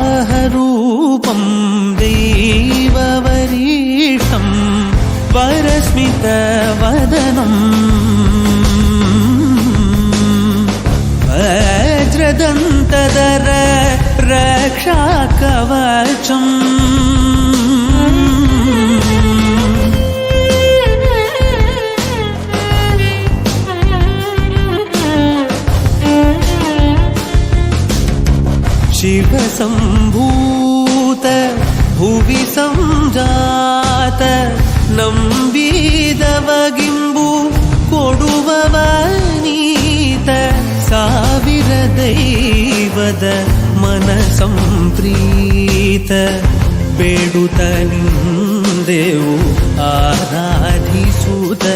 वराहरूपं दैववरीष्ठं वरस्मितवदनम् वज्रदन्तधर रक्षाकवचम्. शिवसम्भूत भुवि ಸಂಜಾತ ನಂಬಿದವಗಿಂಬು ಕೊಡುವವ ನೀತ ಸಾವಿರ ದೈವದ ಮನ ಸಂಪ್ರೀತ ಬೇಡುತ್ತ ನಿಂದೆವು ಆರಾಧಿಸುತ್ತ.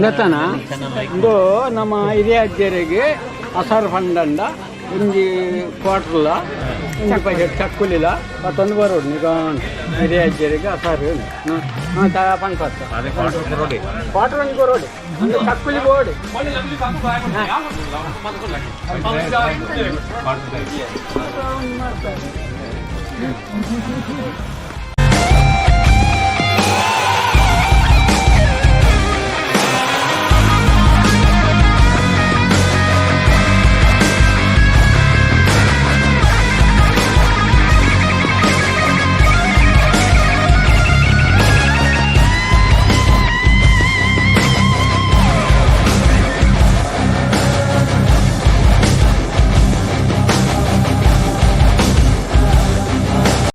ಲತನ ಇಂದು ನಮ್ಮ ಹಿರಿಯ ಅಜ್ಜರಿಗೆ ಅಸರ್ ಫಂಡಂಡ ಒಂಜಿ ಕ್ವಾರ್ಟರ್ಲ ಒಂಜಿ ಪೈಸೆ ಚಕ್ಕುಲಿಲ್ಲ ಮತ್ತೊಂದು ಬರೋಡು ನಿಗಾನ್ ಹಿರಿಯ ಅಜ್ಜರಿಗೆ ಅಸರ್ ಪನ್ಪತ್ತ ಕ್ವಾರ್ಟರ್ ಒಂಜಿ ಬರೋಡು ಒಂದು ಚಕ್ಕುಲಿ ಬೋರ್ಡ್.